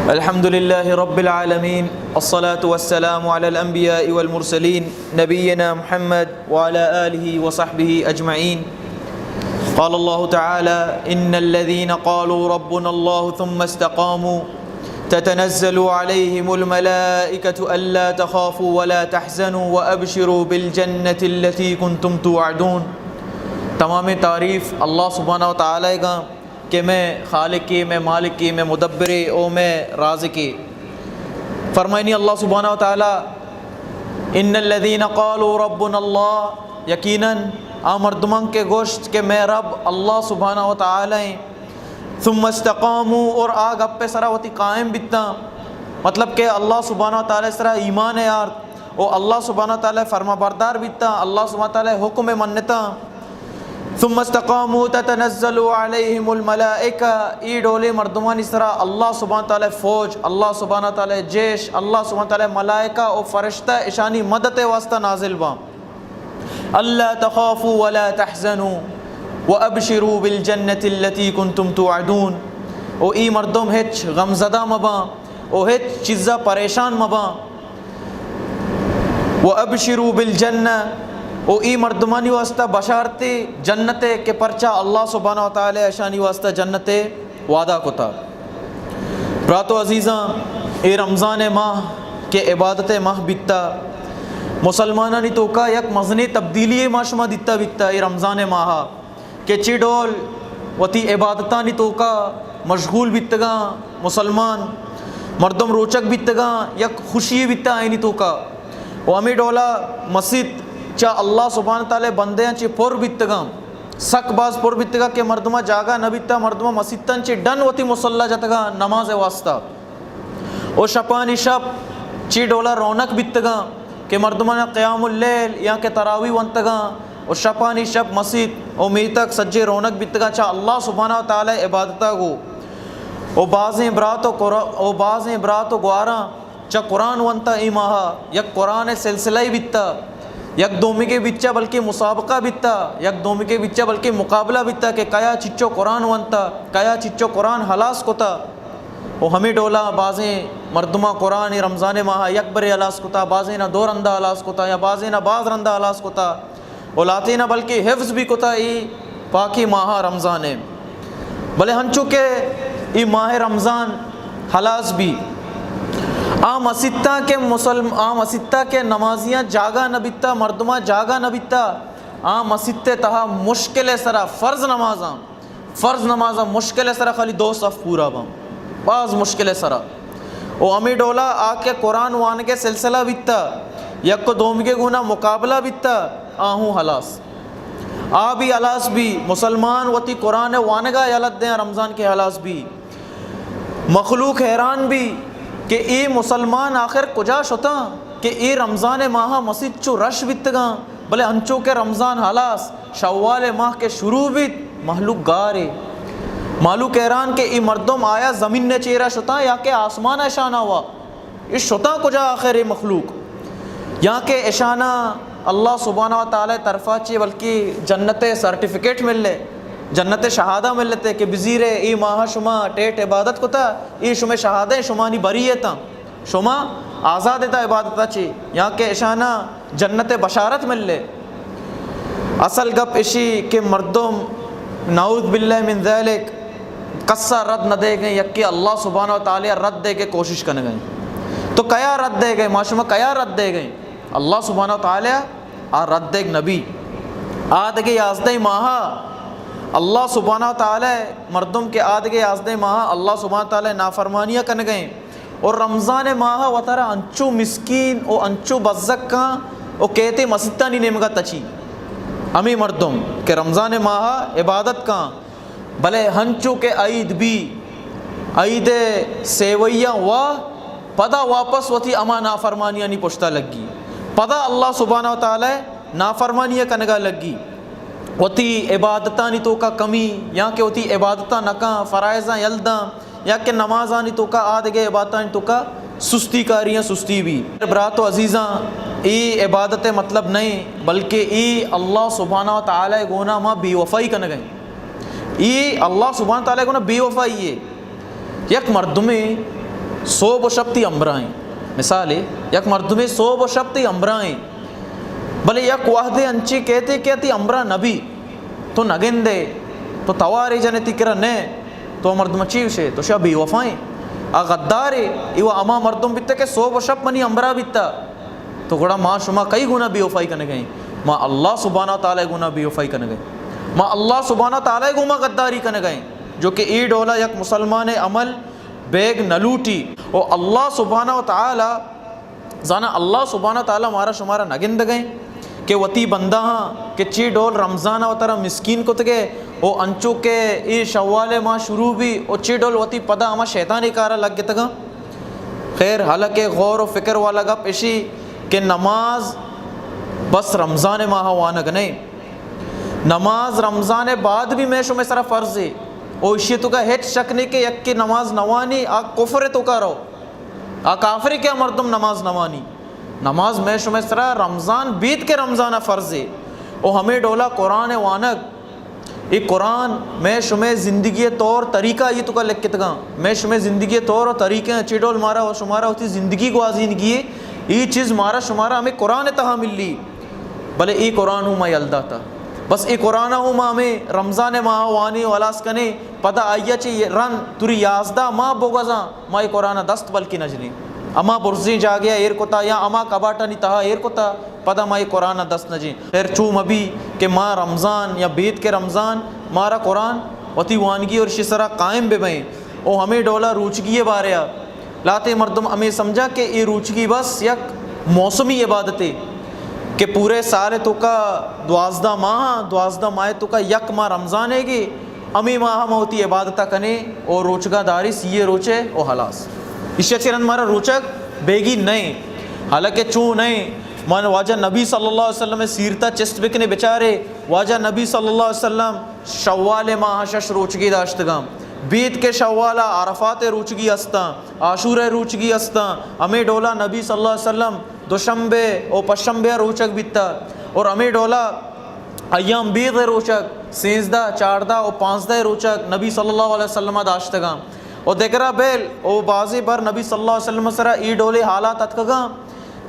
الحمد لله رب العالمين، والصلاة والسلام على الأنبياء والمرسلين، نبينا محمد وعلى آله وصحبه أجمعين. قال الله تعالى: إن الذين قالوا ربنا الله ثم استقاموا تتنزل عليهم الملائكة ألا تخافوا ولا تحزنوا وأبشروا بالجنة التي كنتم توعدون. تمام تعریف اللہ سبحانہ و تعالی گا کہ مئے خالقے، مئے مالکے، مئے مدبرے او مئے رازقے۔ فرمائنی اللہ سبحانہ و تعالی: ان الذين قالوا ربنا الله، یقیناً آ مردمان کہ گوشت کہ مئے رب اللہ سبحانہ و تعالی ایں، ثم استقاموا، اور آ گپ سرا وتی قائم بیتاں، مطلب کہ اللہ سبحانہ و تعالی سرا ایمان آرت، و اللہ سبحانہ و تعالی فرما بردار بیتاں، اللہ سبحانہ و تعالی حکم منتاں۔ ثم استقاموا تتنزل عليهم الملائكة، ای ڈولے مردمانی سرا اللہ سبحانہ و تعالی فوج، اللہ سبحانہ و تعالی جیش، اللہ سبحانہ و تعالی ملائکہ و فرشتہ اشانی مدد واسطہ نازل باں۔ ألا تخافوا ولا تحزنوا وأبشروا بالجنة التي كنتم توعدون، و ای مردم ہچ غمزدہ مباں و ہچ چیزا پریشان مباں۔ وأبشروا بالجنة، و ای مردمانی واسطہ بشارتے جنتے کہ پرچا اللہ سبحانہ و تعالی اشانی واسطہ جنتے وعدہ کتا۔ برات و عزیزاں، اے رمضان ماہ کہ عبادت ماہ بیتا، مسلمانانی توکا یک مزنیں تبدیلی ما شما دیتا بیتا اے رمضان ماہ۔ کہ چی ڈول وتی عبادتانی توکا مشغول بیتگاں، مسلمان مردم روچگ بیتگاں، یک خوشی بیتا آئینی توکا۔ و ہمیں ڈولا مسیت چا اللہ سبحانہ تعالی بندیاں چی پر بیتگاں، سک باز پر بیتگاں کہ مردمہ جاگہ نہ بیتا، مردمہ مسیتاں چی ڈن وتی مصلی جتگاں نماز واسطہ۔ و شپانی شپ چی ڈولا رونق بیتگاں کہ مردمانا قیام اللیل یا کہ تراوی ونتگاں و شپانی شپ مسیت و میتگ سجے رونق بیتگاں چا اللہ سبحانہ و تعالی عبادتا گو۔ و بازیں برات و قر-، و بازیں برات و گواراں چا قرآن ونتا ای ماہا، یک قرآن سلسلہ بیتا، یک دومیگے بچا بلکہ مسابقہ بیتا، یک دومیگے بچا بلکہ مقابلہ بیتا کہ کیا چچو قرآن ونتا، کیا چچو قرآن ہلاس کتا۔ و ہمیں ڈولا بازیں مردماں قرآن رمضان ماہ یک برے ہلاس کتا، بازیں نہ دو رندا ہلاس کتا یا بازیں نہ باز رندا ہلاس کتا و لاتیں نہ بلکہ حفظ بھی کتا ای پاکی ماہ رمضان۔ بلے ہنچو کہ ای ماہ رمضان ہلاس بھی، آ مسیتاں کہ مسلم، آ مسیتاں کہ نمازیاں جاگہ نہ بیتا، مردماں جاگہ نہ بیتا، آ مسیت تہا مشکل سرا فرض نمازاں فرض نماز مشکل سرا خالی دو صف پورا باں، باز مشکل سرا۔ و ہمیں ڈولا آ کہ قرآن وانگے سلسلہ بیتا، یک و دومگے گونا مقابلہ بیتا، آہوں ہلاس۔ آ بھی ہلاس بھی، مسلمان وتی قرآن وانگا یلت دیں رمضان کے ہلاس بھی۔ مخلوق حیران بھی کہ اے مسلمان آخر کجا شتاں کہ اے رمضان ماہ مسیت چو رش بیتگاں، بلے انچو کہ رمضان ہلاس، شوال ماہ کہ شروع بیت، مہلوک گارے۔ مہلوک حیران کہ اے مردم آیا زمین ء چیرا شتاں یا کہ آسمان ء شانا وا؟ اے شتاں کجا آخر اے مخلوق؟ یا کہ اشانا اللہ سبحانہ و تعالی طرفا چے بلکہ جنت ء سرٹیفکیٹ ملے، جنت ء شہادہ ملتے کہ بزیرے اے ماہ شما ٹیٹ عبادت کتا، اے شما شہادہ شمانی بری اتاں۔ شما آزاد اتا عبادتا چے، یا کہ اشانا جنت بشارت ملے۔ اصل گپ اشی کہ مردم نعوذ باللہ من ذالک کسا رد نہ دے گئے، یکے اللہ سبحانہ و تعالی رد دے گئے کوشش کرنے گئے۔ تو کیا رد دے گئے؟ ما شما کیا رد دے گئے؟ اللہ سبحانہ و تعالی آ رد دیگ نبی۔ آ دگہ یازدہ ماہ اللہ سبحانہ و تعالی مردم کہ آ دگہ یازدہ ماہ اللہ سبحانہ و تعالی نافرمانیاں کنگئیں، و رمضان ماہ وترا انچو مسکین و انچو بزگ کاں و کیتے مسیتانی نیمگا تچی۔ ہمے مردم کہ رمضان ماہ عبادت کاں، بلے ہنچو کہ عید بی، عید سیویاں وا، پدا واپس وتی ہما نافرمانیانی پشتا لگی، پدا اللہ سبحانہ و تعالی نافرمانی کنگا لگی، وتی عبادتانی توکا کمی، یا کہ وتی عبادتاں نکاں، فرائضاں یلداں، یا کہ نمازانی توکا، آ دگہ عبادتانی توکا سستی کاریاں، سستی بی۔ برات و عزیزاں، ای عبادت مطلب نہیں، بلکہ ای اللہ سبحانہ و تعالی گونا ما بے وفائی کنگئیں۔ ای اللہ سبحانہ و تعالی گونا بے وفائی ہے۔ یک مردمے سوب و شپ تی ہمراہیں۔ مثالے، یک مردمے سوب و شپ تی ہمراہیں، بلے یک وہدے انچی کیتے کہ تی ہمراہ نبی، تو نگندے، تو توارے جنے تی کرا نئے، تو مردم چی وشے؟ تو شا بے وفائیں، آ غدارے۔ ایوا ہما مردم بیتا کہ سوب و شپ منی ہمراہ بیتا۔ تو گڑا ما شما کئی گونا بے وفائی کنگئیں؟ ما اللہ سبحانہ و تعالی گونا بے وفائی کنگئیں۔ ما اللہ سبحانہ و تعالی گوما غداری کنگئیں، جو کہ اے ڈولا یک مسلمان عمل بیگ نہ لوٹی۔ او اللہ سبحانہ و تعالی زانا، اللہ سبحانہ و تعالی مارا شمارا نہ گندگئیں کہ وتی بندہاں کہ چی ڈول رمضان وترا مسکین کتگے، او انچو کہ اے شوال ماہ شروع بی، او چی ڈول وتی پدا ہما شیطان کارا لگ گتگاں۔ خیر، حالانکہ غور و فکر والا گپ اشی کہ نماز بس رمضان ماہ وانگ نئے، نماز رمضان بعد بھی میں شمے سرا فرض ہے۔ او اشی تو کا ہچ شک نہیں کہ یک کہ نماز نوانی آ کفر تو کا رو، آ کافر کہ مردم نماز نوانی۔ نماز میں شمے سرا رمضان بیت کہ رمضان فرض ہے۔ او ہمیں ڈولا قرآن وانگ، اے قرآن میں شمے زندگی طور طریقہ یہ تو کا لکھتگاں۔ میں شمے زندگی طور و طریقے چی ڈول مارا و شمارا ہوتی زندگی گوازینگی ہے۔ یہ چیز مارا شمارا ہمیں قرآن تہا ملی۔ بلے اے قرآن ہوں ما یل داتا۔ بس اے قرآن ہوں ما ہمیں رمضان ماہ وانی و ہلاس کنے، پدا آئیا چی رن توری یازدہ ماہ بگوزاں، ما اے قرآن دست بلکہ نہ جنیں۔ اما برزیں جاگہ ایر کتا یا اما کباٹانی تہا ایر کتا، پدا ما اے قرآن دست نہ جیں۔ خیر، چو مبی کہ ما رمضان یا بیت کے رمضان مارا قرآن وتی وانگی اور شی سرا قائم بہ بئیں۔ او ہمیں ڈولا روچگی بارے آ لہتے مردم ہمیں سمجھا کہ اے روچگی بس یک موسمی عبادتے کہ پورے سال تو کا دوازدہ ماہ، دوازدہ ماہ تو کا یک ماہ رمضان ہے گی، ہمیں ماہ ہم ہوتی عبادت کنے او روچگا داری سیے روچے او ہلاس۔ اشیا چرند مارا روچگ بیگی نئے، حالانکہ چون نئے۔ من واجہ نبی صلی اللہ علیہ وسلم سیرتا چست بکنے بچارے، واجہ نبی صلی اللہ علیہ وسلم شوال ماہ شش روچگی داشتگاں۔ بیت کے شوالا عرفات روچگی استاں، عاشور روچگی استاں۔ ہمیں ڈولا نبی صلی اللہ علیہ وسلم دوشنبے او پشنبے روچگ بیتا۔ اور ہمیں ڈولا ایام بیض روچگ سیزدہ، چاردہ او پانزدہ روچگ نبی صلی اللہ علیہ وسلم داشتگاں۔ او دگرا بیل او بازی بر نبی صلی اللہ علیہ وسلم سرا ای ڈولے حالات اتکگاں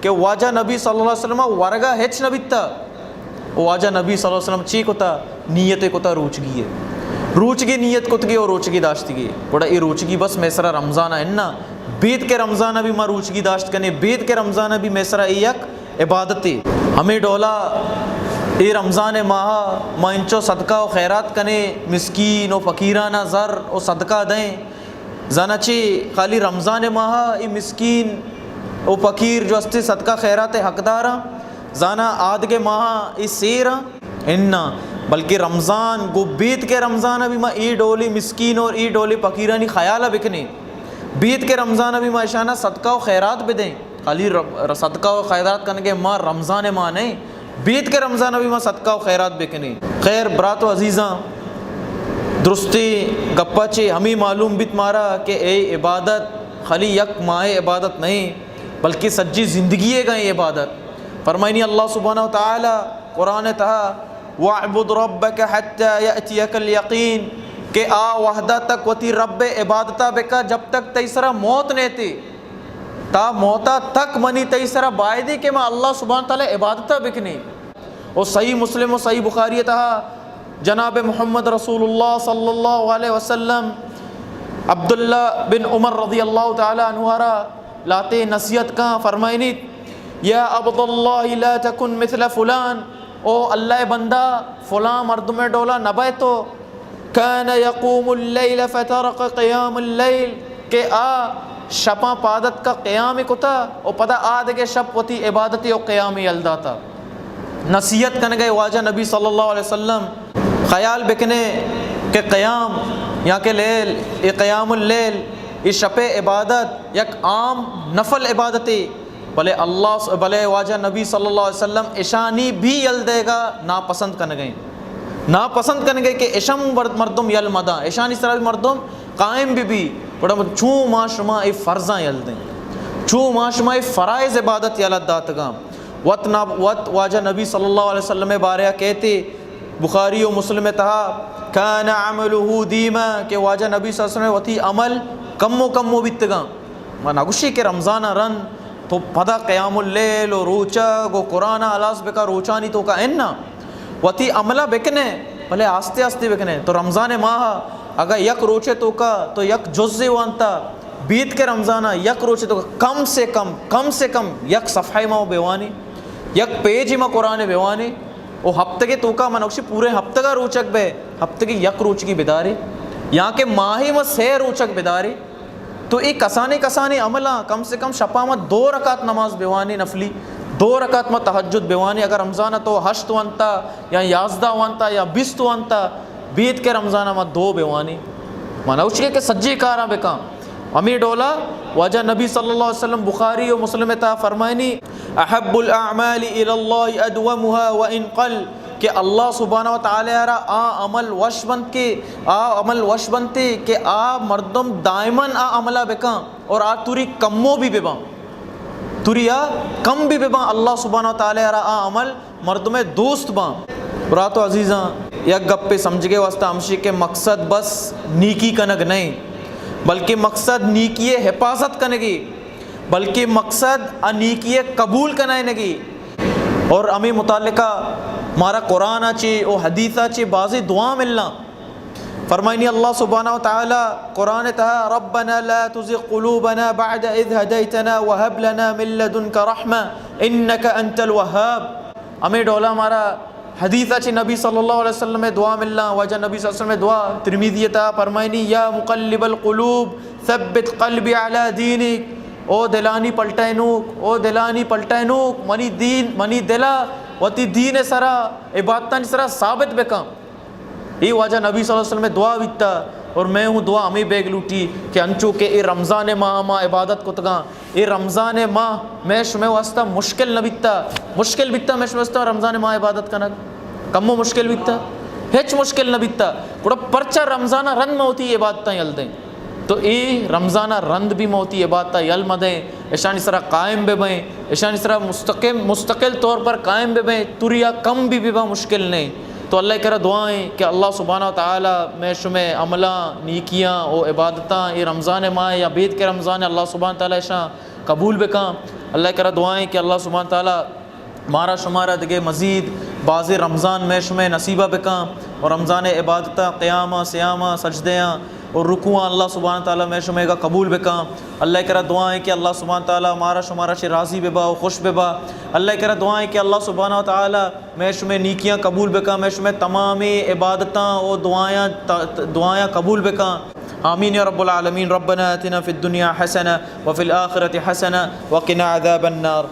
کہ واجہ نبی صلی اللہ علیہ وسلم ورگا ہچ نہ بیتا۔ او واجہ نبی صلی اللہ علیہ وسلم چی کتا؟ نیت کتا روچگی ہے۔ روچگی نیت کتگی او روچگی داشتگی۔ گڑا ای روچگی بس میں سرا رمضان ہے نا۔ بیت کے رمضان بھی ما روچگی داشت کنے، بیت کے رمضان بھی میں سرا ای یک عبادتے۔ ہمیں ڈولا اے رمضان ماہ ما انچو صدقہ و خیرات کنے، مسکین و فقیرانا زر و صدقہ دیں۔ زانا چی خالی رمضان ماہ ای مسکین و فقیر جو استے صدقہ خیرات حقدار، زانا آدگے ماہ ای سیر انا، بلکہ رمضان گو بیت کے رمضان بھی ما ای ڈولی مسکین اور ای ڈولی فقیرانی خیال بکنے، بیت کے رمضان بھی ما اشانا صدقہ و خیرات بدیں۔ خالی ر-، صدقہ و خیرات کنگے ما رمضان ما نہیں، بیت کے رمضان بھی ما صدقہ و خیرات بکنی۔ خیر برات و عزیزاں، درستی گپا چے ہمیں معلوم بیت مارا کہ اے عبادت خالی یک ماہ عبادت نہیں، بلکہ سجی زندگی ہے گئے عبادت۔ فرمائنی اللہ سبحانہ و تعالی قرآن تہا، "واعبد ربك حتى يأتيك اليقين"، کہ آ وحدہ تک وتی رب عبادتا بکا جب تک تئی سرا موت نیتی۔ تا موتا تک منی تئی سرا بایدی کہ ما اللہ سبحانہ تعالی عبادتا بکنی۔ و صحیح مسلم و صحیح بخاری تہا جناب محمد رسول اللہ صلی اللہ علیہ وسلم عبداللہ بن عمر رضی اللہ تعالی عنہ را لاتے نصیحت کا فرمائنیت، یا عبداللہ لا تکن مثل فلان، او اللہ بندہ فلاں مردم ڈولا نبئے تو، کان یقوم اللیل فترک قیام اللیل، کہ آ شپاں پادت کا قیام کتا و پدا آ دگہ شپ وتی عبادت و قیام یل داتا۔ نصیحت کنگئے واجہ نبی صلی اللہ علیہ وسلم، خیال بکنے کہ قیام یا کہ لیل، اے قیام اللیل، اے شپ عبادت یک عام نفل عبادتے، بلے اللہ س-، بلے واجہ نبی صلی اللہ علیہ وسلم اشانی بھی یل دے گا ناپسند کنگئے۔ ناپسند کنگئے کہ اشم ور-، مردم یل مداں، اشانی سرا بھی مردم قائم بھی بھی۔ گڑا چوں ما شما اے فرضاں یل دیں؟ چوں ما شما اے فرائض عبادت یل داتگاں؟ وت نا-، وت واجہ نبی صلی اللہ علیہ وسلم بارے کہتے، بخاری و مسلم تہا، کان عمله دیما، کہ واجہ نبی صلی اللہ علیہ وسلم وتی عمل کمو کمو بیتگاں۔ ما نگوشی کہ رمضان ءَ رند تو پدا قیام اللیل و روچگ و قرآن ءَ ہلاس بکا، روچانی توکا اناں، وتی عمل ءَ بکنے، بلے آستے آستے بکنے۔ تو رمضان ماہ ءَ اگاں یک روچے توکا تو یک جزے وانتا، بیت کہ رمضان ءَ یک روچے توکا کم سے کم، کم سے کم یک صفحہ ما بوانی، یک پیج ما قرآن بوانی، او ہفتگے توکا من اکشی پورے ہفتگا روچگ بے، ہفتگے یک روچگی بداری، یا کہ ماہی ما سے روچگ بداری۔ تو اے کسانیں کسانیں عملاں کم سے کم شپا ما دو رکعت نماز بوانی نفلی، دو رکعت ما تہجد بوانی۔ اگر رمضان ءَ تو ہشت وانتا یا یازدہ وانتا یا بیست وانتا، بیت کہ رمضان ءَ ما دو بوانی۔ من اوشی کہ سجی کاراں بکاں۔ ہمیں ڈولا واجہ نبی صلی اللہ علیہ وسلم بخاری و مسلم تا فرمائنی، احب الاعمال الی اللہ ادومها وان قل، کہ اللہ سبحانہ و تعالی را آ عمل وش بنت کہ آ عمل وش بنتے کہ آ مردم دائماً آ عملہ بکن اور آ توری کمو بھی ببن، توری آ کم بھی ببن، اللہ سبحانہ و تعالی را آ عمل مردم دوست باں۔ برات و عزیزاں، یک گپے سمجھگے واسطہ ہمشی کہ مقصد بس نیکی کنگ نہیں، بلکہ مقصد نیکی حفاظت کنگی، بلکہ مقصد آ نیکی قبول کنائنگی۔ اور ہمیں متعلقہ مارا قرآن چے و حدیث چے بازی دعا ملنا۔ فرمائنی اللہ سبحانہ و تعالی قرآن تہا، ربنا لا تزغ قلوبنا بعد اذ هديتنا وهب لنا من لدنك رحمة انك انت الوهاب۔ ہمیں ڈولا مارا حدیث چے نبی صلی اللہ علیہ وسلم دعا ملنا، واجہ نبی صلی اللہ علیہ وسلم دعا ترمذی تہا فرمائنی، یا مقلب القلوب ثبت قلبی علی دینک، او دلانی پلٹائنوک، او دلانی پلٹائنوک، منی دین، منی دلا وتی دین سرا، عبادتانی سرا ثابت بکن۔ اے واجہ نبی صلی اللہ علیہ وسلم دعا بیتا، اور میں ہوں دعا ہمیں بیگ لوٹی کہ انچو کہ اے رمضان ماہ ما عبادت کتگاں، اے رمضان ماہ میں شمے واسطہ مشکل نہ بیتا، مشکل بیتا میں شمے واسطہ رمضان ماہ عبادت کنگ، کمو مشکل بیتا، ہچ مشکل نہ بیتا۔ گڑا پرچا رمضان رند ما وتی عبادتاں یل دیں؟ تو اے رمضان رند بھی ما وتی عبادتاں یل مدیں، اشانی سرا قائم ببیں، اشانی سرا مستقم، مستقل طور پر قائم ببیں، تریا کم بھی ببا مشکل نہیں۔ تو اللہ کرا دعائیں کہ اللہ سبحانہ و تعالی میں شمے عملاں، نیکیاں و عبادتاں اے رمضان ماہ یا بید کے رمضان اللہ سبحانہ و تعالی اشاں قبول بکاں۔ اللہ کرا دعائیں کہ اللہ سبحانہ و تعالی مارا شمارا دگہ مزید بازیں رمضان میں شمے نصیبہ بکاں و رمضان عبادتاں، قیاماں، صیاماں، سجدیاں اور رکوعاں اللہ سبحانہ و تعالی میں شمے گا قبول بکاں۔ اللہ کرا دعائیں کہ اللہ سبحانہ و تعالی مارا شمارا چے راضی ببا و خوش ببا۔ اللہ کرا دعائیں کہ اللہ سبحانہ و تعالی میں شمے نیکیاں قبول بکاں، میں شمے تمامیں عبادتاں و دعایاں، دعایاں قبول بکاں۔ آمین یا رب العالمین۔ ربنا آتنا فی الدنیا حسنة وفی الآخرة حسنة وقنا عذاب النار۔